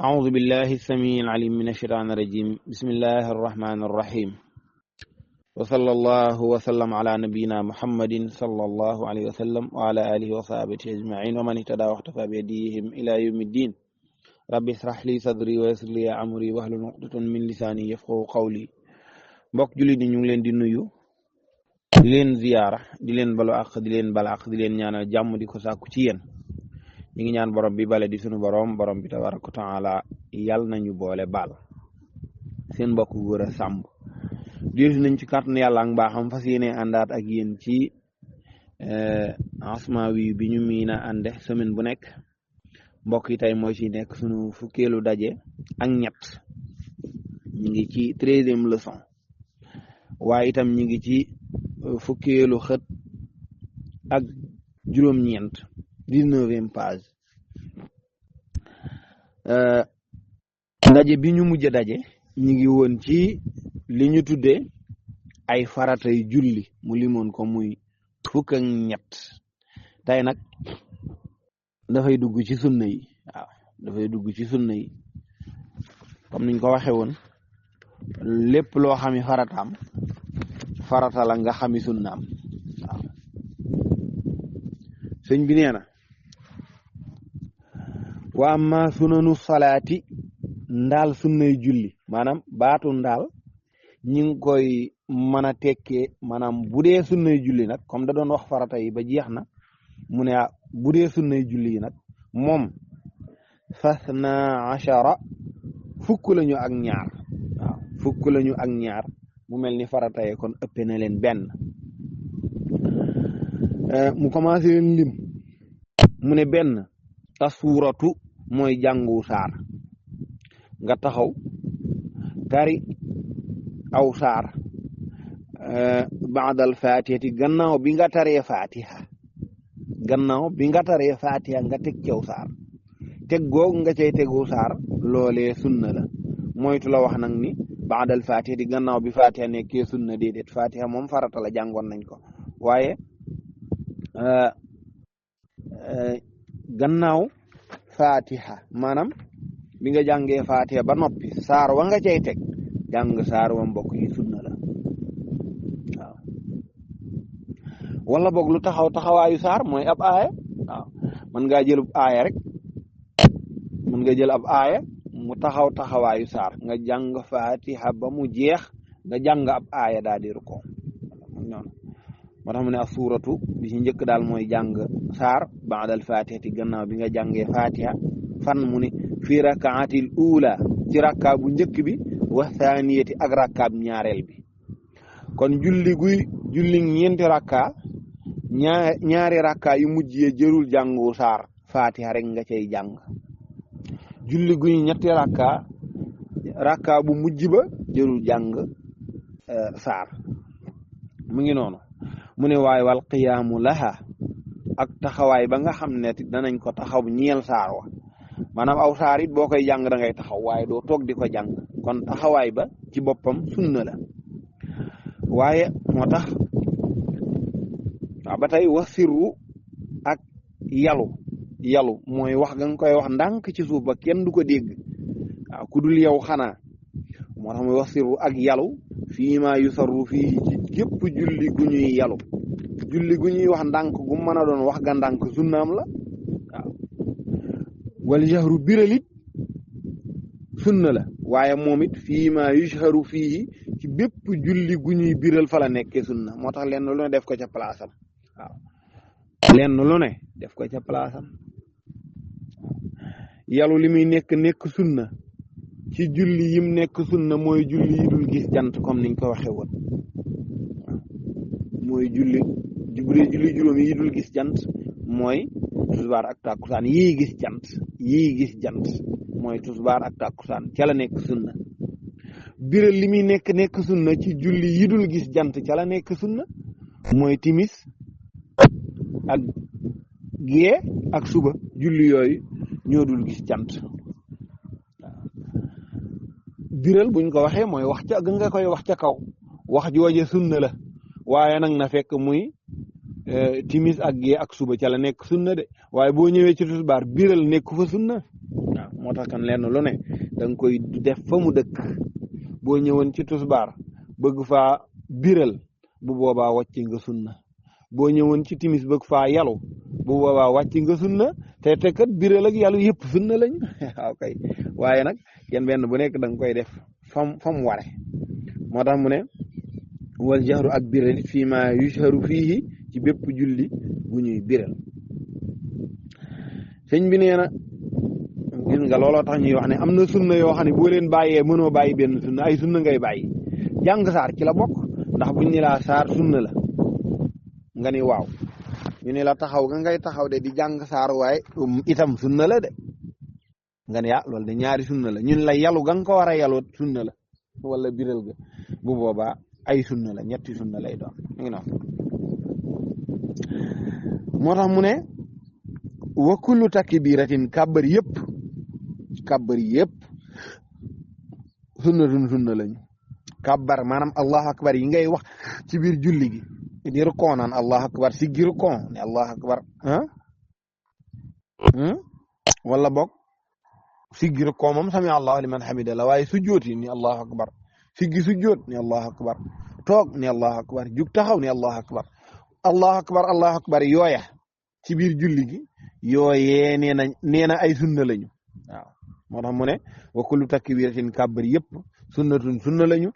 أعوذ بالله السميع العليم من الشيطان الرجيم بسم الله الرحمن الرحيم وصلى الله وسلم على نبينا محمد صلى الله عليه وسلم وعلى آله وصحبه أجمعين ومن اهتدى واختفى بهديهم إلى يوم الدين رب اشرح لي صدري ويسر لي أمري واحلل عقدة من لساني يفقهوا قولي mbokk jullit yi ñu ngi leen di nuyu di leen ziyaara di leen balu àq di leen bal àq di leen ñaanal jàmm di ko sàkku ci yéen ñi ngi ñaan borom bi bale di sunu borom bi tabaraka taala yàlla nañu boole baal seen mbokk góor a sàmb dellusi nañ ci kàttanu yàlla ak mbaaxam fas yéene àndaat ak yéen ci Asmaawi bi ñu miin a ànde semaine bu nekk mbokk yi tey mooy ci nekk sunu fukkeelu daje ak ñett ñu ngi ci 13e leçon waaye itam ñu ngi ci fukkeelu xët ak juróom-ñeent 19e page daje bi ñu mujj daje ñu ngi woon ci li ñu tuddee ay faratay julli mu limoon ko muy fukk ak ñett tey nag dafay dugg ci sunna yi waaw dafay dugg ci sunna yi comme niñ ko waxe woon lépp loo xami farataam farata la nga xami sunnaam waaw sëñ bi nee na wa amma sunanu salaati ndaal sunnay julli maanaam baatu ndaal ñi ngi koy mën a tekkee maanaam bu dee sunnay julli nag comme da doon wax farata yi ba jeex na mu ne bu dee sunnay julli yi nag moom fasna achara fukk lañu ak ñaar waaw fukk lañu ak ñaar mu mel ni farata yi kon ëppe na leen benn mu commencé leen lim mu ne benn asuuratu mooy jàngu saar nga taxaw tari aw saar baadal fatihati gannaaw bi nga taree fatiha nga teg cew saar teg googu nga cay tegu saar loolee sunna la moytu la wax nag ni baadal fatihati gannaaw bi fatiha nekkee sunna déedéet fatiha moom farata la jàngoon nañ ko waaye gannaaw fatiha maanaam bi nga jàngee fatiha ba noppi saar wa nga cay teg jàng saar wa mbokk yi sunna la waaw wala boog lu taxawaayu saar mooy ab aaya waaw mën ngaa jël ab aaya rek mën nga jël ab aaya mu taxawaayu saar nga jàng fatiha ba mu jeex nga jàng ab aaya daal di rukkoo noonu moo tax mu ne suuratu bi ci njëkk daal mooy jàng saar ba'dal fatihati gannaaw bi nga jàngee fatiha fan mu ne fi rakaatil ula ci rakka bu njëkk bi wa thaniyati ak rakkaab ñaareel bi kon julli ñeenti rakka ñaari rakka yu mujj ye jërul jàngu saar fatiha rek nga cay jàng julli guy ñetti rakka bu mujj ba jërul jàng saar mu ngi noonu mu ne waaye wal qiyaamu laha ak taxawaay ba nga xam ne danañ ko taxaw ñeel saar wa maanaam aw saar it boo koy jàng da ngay taxaw waaye doo toog di ko jàng kon taxawaay ba ci boppam sunna la waaye moo tax waaw ba tey wax sirru ak yalu mooy wax nga koy wax ndànk ci suuf ba kenn du ko dégg waaw ku dul yow xanaa moo tax muy wax sirru ak yalu fii ma yusarru fii ci gépp julli gu ñuy yalu julli gu ñuy wax ndànk gu mën a doon wax ga ndànk sunnaam la waaw wal jahru biralit sunna la waaye moom it fii ma yusharu fii ci bépp julli gu ñuy biral fa la nekkee sunna moo tax lenn lu ne def ko ca palaasam waaw lenn lu ne def ko ca palaasam yalu li muy nekk sunna ci julli yim nekk sunna mooy julli yi dul gis jant comme niñ ko waxe woon waaw mooy julli juróom yi dul gis jant mooy tusbaar ak takkusaan yii gis jant mooy tusbaar ak takkusaan ca la nekk sunna biral li muy nekk sunna ci julli yi dul gis jant ca la nekk sunna mooy timis ak gée ak suba julli yooyu ñoo dul gis jant biral buñ ko waxee mooy wax ca nga koy wax ca kaw wax jooje sunna la waaye nag na fekk muy timis ak gée ak suba ca la nekk sunna de waaye boo ñëwee ci tisbaar biral nekk fa sunna waaw moo tax kan lenn lu ne da nga koy def fa mu dëkk boo ñëwoon ci tusbaar bëgg faa biral bu boobaa wàcc nga sunna boo ñëwoon ci timis bëgg faa yalu bu boobaa wàcc nga sunna te kat biral ak yalu yëpp sunna lañu waaw kay waaye nag kenn benn bu nekk da nga koy def fam ware moo tax mu ne wal jahru ak biral fii ma yushharu fiihi ci bépp julli bu ñuy biral sëñ bi nee na gis nga looloo tax ñuy wax ne am na sunna yoo xam ne boo leen bàyyee mënoo bàyyi benn sunna ay sunna ngay bàyyi jàng saar ci la bokk ndax buñ ne laa saar sunna la nga ni waaw ñu ne la taxaw nga ngay taxaw de di jàng saar waaye itam sunna la de nga ne loolu de ñaari sunna la ñun la yalu ga nga ko war a yaloot sunna la wala biral ga bu boobaa ay sunna la ñetti sunna lay doon ngi noonu moo tax mu ne wa kullu takbiratin kàbbar yëpp sunna lañu kàbbar maanaam allahu akbar yi ngay wax ci biir julli gi di rukoo naan allahu akbar si gi rukoo ne allahu akbar wala boog si gi rukoo moom sami allahu liman hamida la waaye sujjooti ni allahu akbar si gi sujjoot ni allahu akbar toog ni allahu akbar jug taxaw ni allahu akbar allahu akbar yooya ci biir julli gi yooyee nee na ay sunna lañu waaw moo tax mu ne wa kullu takbiratin kàbbar yëpp sunna lañu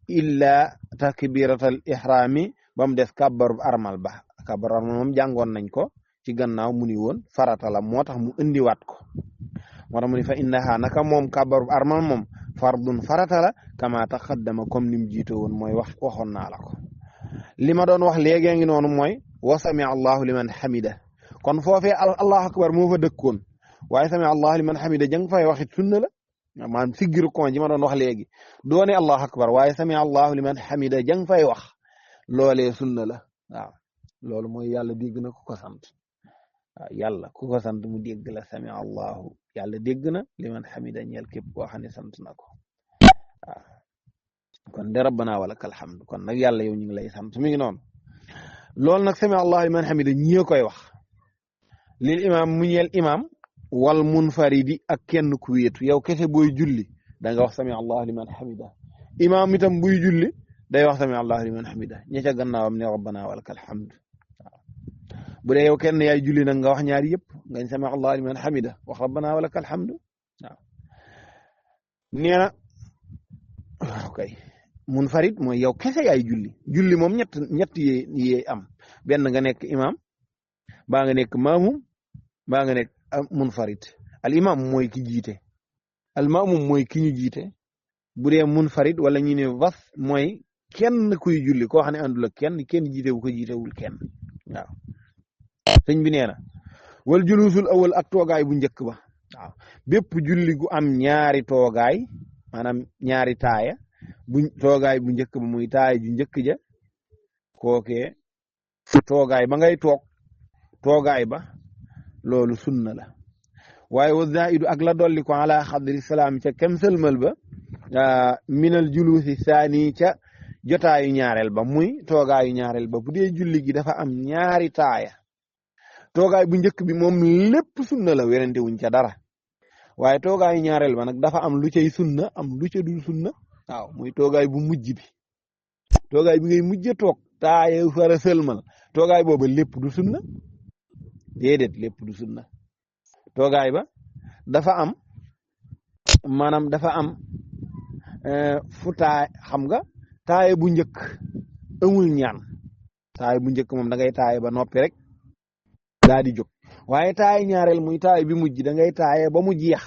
illa takbiratal ihrami ba mu des kàbbaru armal ba kàbbaru armal moom jàngoon nañ ko ci gannaaw mu ni woon farata la moo tax mu indiwaat ko moo tax mu ni fa innaha naka moom kàbbaru armal moom fardun farata la kama taqaddama comme ni mu jiite woon mooy waxoon naa la ko li ma doon wax léegi ngi noonu mooy wa sami allahu liman hamida kon foofee allahu akbar moo fa dëkkoon waaye sami allahu liman hamida jang fay waxit sunna la maanaam siggiru kon ji ma doon wax léegi doone allahu akbar waaye sami allahu liman hamida jang fay wax loolee sunna la waaw loolu mooy yàlla dégg na ku ko sant waaw yàlla ku ko sant mu dégg la sami allahu yàlla dégg na liman hamida ñeel képp koo xam ne sant na ko waaw kon de rabbana walakal hamdu kon nag yàlla yow ñu ngi lay sant mi ngi noonu loolu nag sami allahu liman hamida ñi koy wax lil imam mu ñeel imam wal munfaridi ak kenn ku wéetu yow kese booy julli da nga wax sami allahu liman hamida imam itam buy julli day wax sami allahu liman hamida ña ca gannaawam ne rabbana walakal hamdu waaw bu dee yow kenn yaay julli nag nga wax ñaari yëpp ngañ sami allahu liman hamida wax rabbana walakal hamdu waaw nee na waaw kay munfarid mooy yow kese yaay julli moom ñett yee am benn nga nekk imam baa nga nekk maamum baa nga nekk munfarid al imam mooy ki jiite al maamum mooy ki ñu jiite bu dee munfarid wala ñu ne vas mooy kenn kuy julli koo xam ne àndul ak kenn jiite bu ko jiitewul kenn waaw sëñ bi nee na wal julusul awal ak toogaay bu njëkk ba waaw bépp julli gu am ñaari toogaay maanaam ñaari taaya toogaay bu njëkk ba muy taaya ju njëkk ja kookee toogaay ba ngay toogaay ba loolu sunna la waaye wa zaidu ak la dolli ko ala xadri salaam ca kem sëlmal ba minal julusi saani ca jotaayu ñaareel ba muy toogaayu ñaareel ba bu dee julli gi dafa am ñaari taaya toogaay bu njëkk bi moom lépp sunna la werante wuñ ca dara waaye toogaayu ñaareel ba nag dafa am lu cay sunna am lu ca dul sunna waaw muy toogaay bu mujj bi toogaay bi ngay mujj toog taaya fara sëlmal toogaay booba lépp du sunna déedéet lépp du sunna toogaay ba dafa am maanaam dafa am fu taay xam nga taaye bu njëkk amul ñaan taaye bu njëkk moom da ngay taaye ba noppi rek daa di jóg waaye taaye ñaareel muy taaye bi mujj da ngay taaye ba mu jeex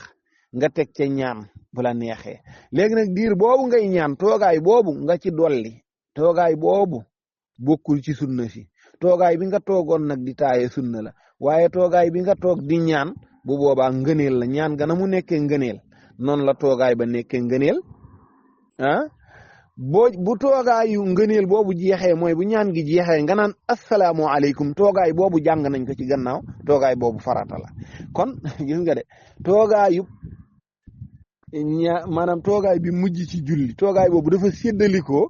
nga teg ca ñaan bu la neexee léegi nag diir boobu ngay ñaan toogaay boobu nga ci dolli toogaay boobu bokkul ci sunna si toogaay bi nga toogoon nag di taaye sunna la waaye toogaay bi nga toog di ñaan bu boobaa ngëneel la ñaan ga na mu nekkee ngëneel noonu la toogaay ba nekkee ngëneel bu toogaayu ngëneel boobu jeexee mooy bu ñaan gi jeexee nga naan asalaamualeykum toogaay boobu jàng nañ ko ci gannaaw toogaay boobu farata la kon gis nga de toogaayu maanaam toogaay bi mujj ci julli toogaay boobu dafa séddalikoo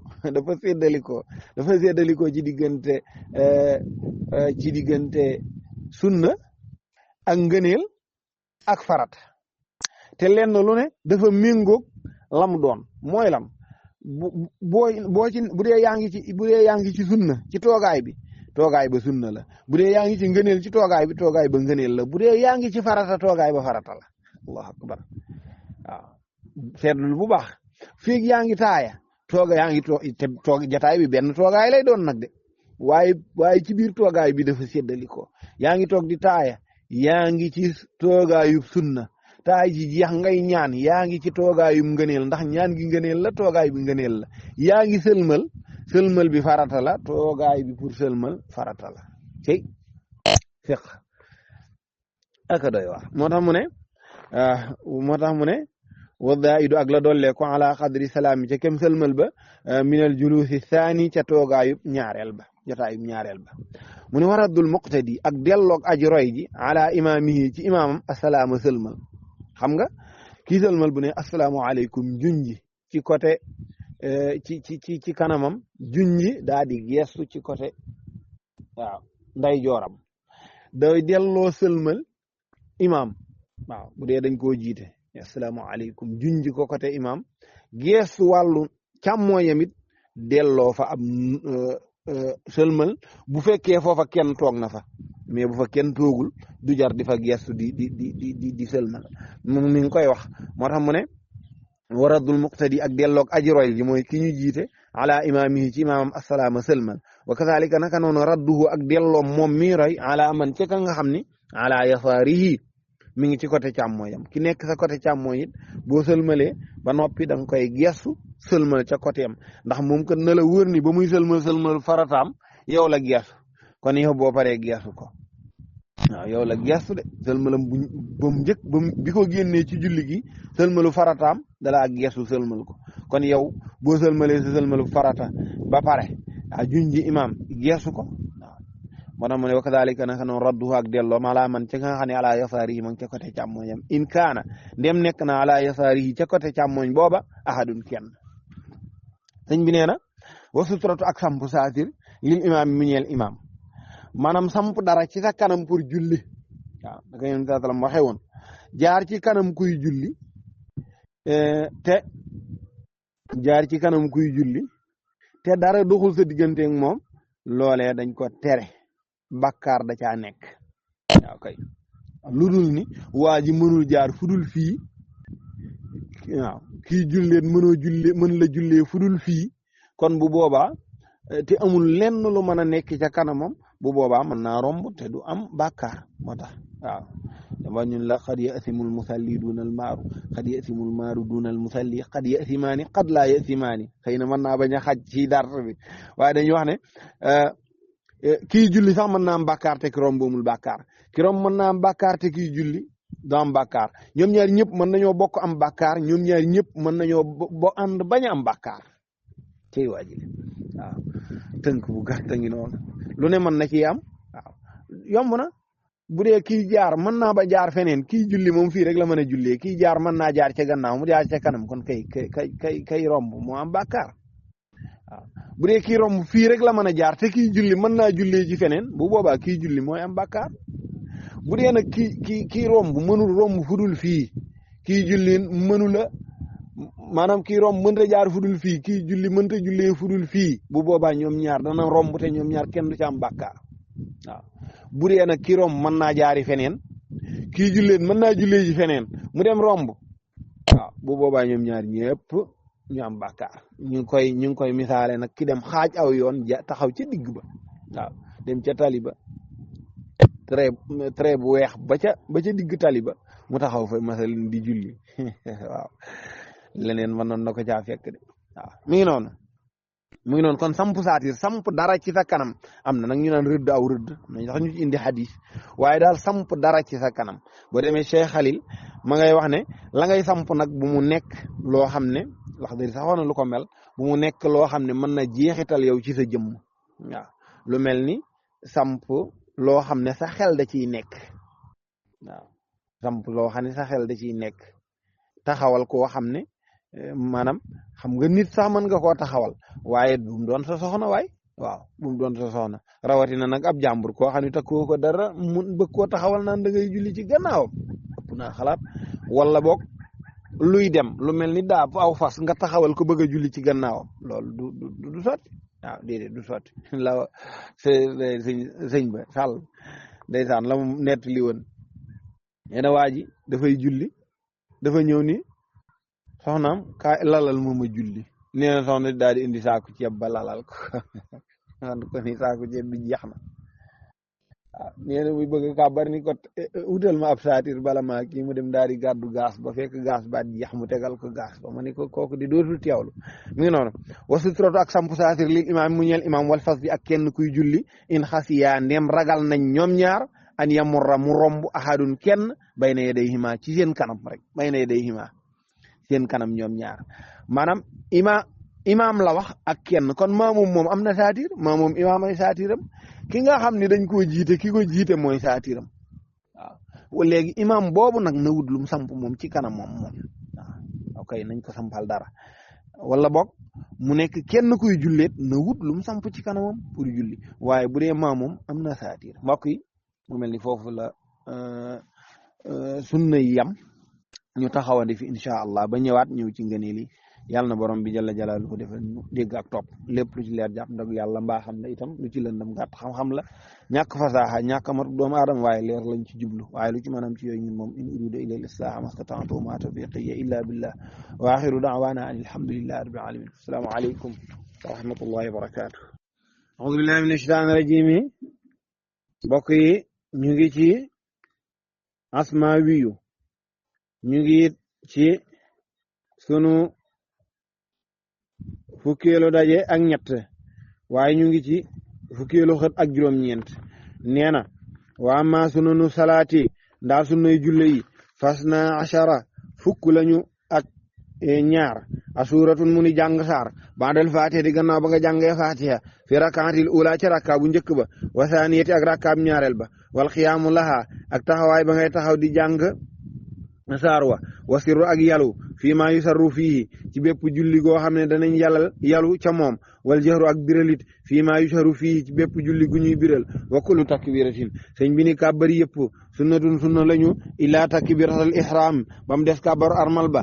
ci diggante sunna ak ngëneel ak farata te lenn lu ne dafa méngoog lam doon mooy lam boo ci bu dee yaa ngi ci sunna ci toogaay ba sunna la bu dee yaa ngi ci ngëneel ci toogaay ba ngëneel la bu dee yaa ngi ci farata toogaay ba farata la allahu akbar waaw seetlu bu baax fii yaa ngi taaya yaa ngi toog jataay bi benn toogaay lay doon nag de waaye ci biir toogaay bi dafa séddali ko yaa ngi toog di taaya yaa ngi ci toogaayub sunna taay ji jeex ngay ñaan yaa ngi ci toogaayum ngëneel ndax ñaan gi ngëneel la toogaay bi ngëneel la yaa ngi sëlmal bi farata la toogaay bi pour sëlmal farata la cey fiq aka doy wax moo tax mu ne wadda idu ak la dollee ko ala qadri salaami ca kem sëlmal ba minal julusi saani ca toogaayub ñaareel ba jotaayub ñaareel ba mu ne waraddul muqtadi ak delloog aji roy ji ala imaamihi ci imaamam asalaama sëlmal xam nga kii sëlmal bu ne asalaamaaleykum junji ci côté ci kanamam junji daa di gestu ci côté waaw nday jooram day delloo sëlmal imaam waaw bu dee dañ koo jiite asalaamaaleykum junji ko côté imaam gestu wàllu càmmooñam it delloo fa ab sëlmal bu fekkee foofa kenn toog na fa mais bu fa kenn toogul du jar di fa gestu di sëlmal moom mi ngi koy wax moo tax mu ne waradul muqtadi ak delloog aji roy ji mooy ki ñu jiite ala imaamihi ci imaamam asalaama sëlmal wa kazalika naka noonu radduhu ak delloom moom mi roy ala man ca ka nga xam ni ala yasaarihi mi ngi ci côté càmmooyam ki nekk sa côté càmmooy it boo sëlmalee ba noppi da nga koy gestu sëlmal ca côté am ndax moom kat na la wër ni ba muy sëlmal farataam yow la gestu kon yow boo paree gestu ko waaw yow la gestu de sëlmalam ba mu njëkk bi ko génnee ci julli gi sëlmalu farataam dalaa gestu sëlmal ko kon yow boo sëlmalee sa sëlmalu farata ba pare junji imaam gestu ko moo tax mu ne wa kadalika naka noonu radduhu ak delloo ala man ca nga xam ne ala yasaarihi ma ngi ca côté càmmooñam in kaana ndem nekk na ala yasaarihi ca côté càmmooñ booba ahadun kenn sëñ bi nee na wa sutratu ak samp saatir lil imaam mi ñeel imaam maanaam samp dara ci sa kanam pour julli waaw da nga yéen sallam waxe woon jaar ci kanam kuy julli te dara doxul sa digganteeg moom loolee dañ ko tere bàkkaar da caa nekk waaw kay lu dul ni waa ji mënul jaar fudul fii waaw kii julleet mën la jullee fudul fii kon bu boobaa te amul lenn lu mën a nekk ca kanamam bu boobaa mën naa romb te du am bàkkaar moo tax waaw dama ñun la qad yasimul musalli dunal maaru qad yasimul maaru dunal musalli qad yasimaani qad laa yasimaani xëy na mën naa bañ a xaj ci dart bi waaye dañuy wax ne kii julli sax mën naa am bàkkaar te ki romb amul bàkkaar ki romb mën naa am bàkkaar te kii julli doo am bàkkaar ñoom ñaar ñëpp mën nañoo bokk am bàkkaar ñoom ñaar ñëpp mën nañoo ànd bañ a am bàkkaar cey waa ji waaw tënk bu gàtt ngi noonu lu ne mën na ci am waaw yomb na bu dee kii jaar mën naa ba jaar feneen kii julli moom fii rek la mën a jullee kii jaar mën naa jaar ca gannaaw mu jaar ca kanam kon kay romb moo am bàkkaar waaw bu dee kii romb fii rek la mën a jaar te kii julli mën naa jullee ci feneen bu boobaa kii julli mooy am bàkkaar bu dee nag kii romb mënul romb fudul fii kii julli mënula maanaam kii romb mënta jaar fudul fii kii julli mënta jullee fudul fii bu boobaa ñoom ñaar dana romb te ñoom ñaar kenn du ci am bàkkaar waaw bu dee nag kii romb mën naa jaari feneen kii julleen mën naa jullee ci feneen mu dem romb waaw bu boobaa ñoom ñaar ñëpp ñu am bàkkaar ñu ngi koy misaale nag ki dem xaaj aw yoon taxaw ca digg ba waaw dem ca tali ba trait bu weex ba ca digg tali ba mu taxaw fa masalan di julli waaw leneen mën noon na ko caa fekk de waaw mi ngi noonu kon samp saatir samp dara ci sa kanam am na nag ñu naan rëdd aw rëdd am nañ sax ñu ci indi xadis waaye daal samp dara ci sa kanam boo demee Cheikh Khalil ma ngay wax ne la ngay samp nag bu mu nekk loo xam ne wax dëgg sax wax na lu ko mel bu mu nekk loo xam ne mën na jeexital yow ci sa jëmm waaw lu mel ni samp loo xam ne sa xel da ciy nekk waaw samp loo xam ne sa xel da ciy nekk taxawal koo xam ne maanaam xam nga nit sax mën nga koo taxawal waaye bu mu doon sa soxna waay waaw bu mu doon sa soxna rawatina nag ab jàmbur koo xam ne takkoo ko dara mun bëgg koo taxawal naan da ngay julli ci gannaawam ëpp naa xalaat wala boog luy dem lu mel ni daa aw fas nga taxawal ko bëgg a julli ci gannaawam loolu du sotti waaw déedéet du sotti la sëñ ba sàll ndeysaan la mu nett li woon yéena waa ji dafay julli dafa ñëw ni soxnaam kaa lalal moom a julli nee na soxna daal di indi saaku ceeb ba lalal ko and ko ni saaku ceeb bi jeex na waaw nee na muy bëgg kàbbar ni ko wutal ma ab saatir bala maa kii mu dem daal di gàddu gaas ba fekk gaas ba jeex mu tegal ko gaas ba ma ni ko kooku di dootul teewlu mi ngi noonu wasu troto ak sampu saatir lil imaam mu ñeel imaam wal fas bi ak kenn kuy julli in xasiyaa ndem ragal nañ ñoom ñaar an yamurra mu romb ahadun kenn bayna yadayhima ci seen kanam rek bayna yadayhima seen kanam ñoom ñaar maanaam imaam la wax ak kenn kon maamum moom am na saatir maamum imaam ay saatiram ki nga xam ne dañ koo jiite ki ko jiite mooy saatiram waaw léegi imaam boobu nag na wut lum samp moom ci kanam moom waaw ok nañ ko sampal dara wala boog mu nekk kenn kuy julleet na wut lum samp ci kanamam pour julli waaye bu dee maamum am na saatir mbokk yi mu mel ni foofu la sunna yi yam ñu taxawandi fi incha allah ba ñëwaat ñëw ci ngëneel yi yàlla na borom bi jalla jalaalu ko defal ñu dégg ak topp lépp lu ci leer jàpp ndag yàlla mbaa xam la itam lu ci lëndam gàtt xam-xam la ñàkk fasaaxa ñàkk mat doomu aadama waaye leer lañ ci jublu waaye lu ci maanaam ci yooyu ñun moom in uridu illa al-islaaha mastata'tu wa ma tawfiqi illa billah wa axiru da'wana an alhamdulillahi rabbil alamin assalaamu aleykum wa rahmatullahi wa barakatuh a'uudu billahi minash shaytaani rajiim mbokk yi ñu ngi ci asmaawiyu ñu ngi ci sunu fukkeelu daje ak ñett waaye ñu ngi ci fukkeelu xët ak juróom-ñeent nee na waa ma sunanu salaati ndaa sunuy julle yi fas na achara fukk lañu ak ñaar asuratun mu ni jàng saar baadal fatiha di gannaaw ba nga jàngee fatiha fi rakaatil ula ci rakka bu njëkk ba wasaaniyati ak rakkaab ñaareel ba wal xiyaamu laha ak taxawaay ba ngay taxaw di jàng saar wa sirru ak yalu fii maa yusarru fii ci bépp julli goo xam ne danañ yalu ca moom wal jahru ak biralit fii maa yusarru fii ci bépp julli gu ñuy biral wa kullu takbiratin sëñ bi ni kàbbari yëpp sunna lañu illaa takbiratul ihram ba mu des kàbbaru armal ba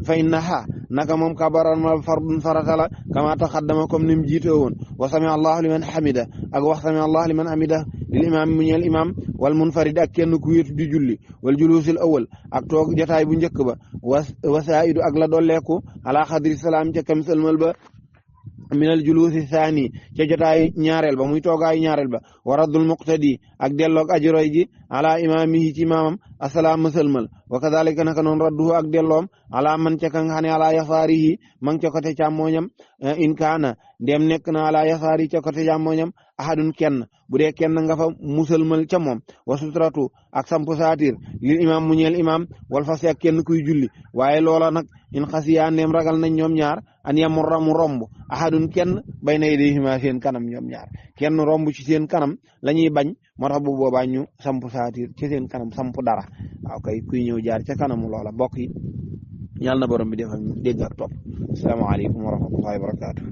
fa innaha naka moom kàbbaru armal fardun farata la kama taqaddama comme ni mu jiite woon wa sami allahu liman hamida ak wax sami allahu liman hamida lil imaam mu ñeel imaam wal munfarid ak kenn ku wéetu di julli wal juluusil awwal ak toog jotaay bu njëkk ba wasaidu ak la dolleeku ala xadri salaam ca kam sëlmal ba minal juluusi saani ca jotaay ñaareel ba muy toogaayu ñaareel ba wa raddul muqtadi ak delloog ajiroy ji ala imaamihi ci imaamam asalaam sëlmal wa kadalika naka noon radduhu ak delloom ala man ca ka nga xam ne ala yasaarihi ma ngi ca côté càmmooñam in kaana ndem nekk na ala yasaari ca côté càmmooñam ahadun kenn bu dee kenn nga fa musalmal ca moom wa sutratu ak sampu saatir lil imaam mu ñeel imaam wal fasi ak kenn kuy julli waaye loola nag in xasiyaa ndem ragal nañ ñoom ñaar an yamurra mu romb ahadun kenn bayna yadayhima seen kanam ñoom ñaar kenn romb ci seen kanam la ñuy bañ moo tax bu boobaa ñu sampu saatir ci seen kanam sampu dara waaw kay kuy ñëw jaar ca kanamu loola bokk yi yàlla na borom bi defal ñu dégg ak topp asalaamaaleykum wa rahmatullahi wa barakaatu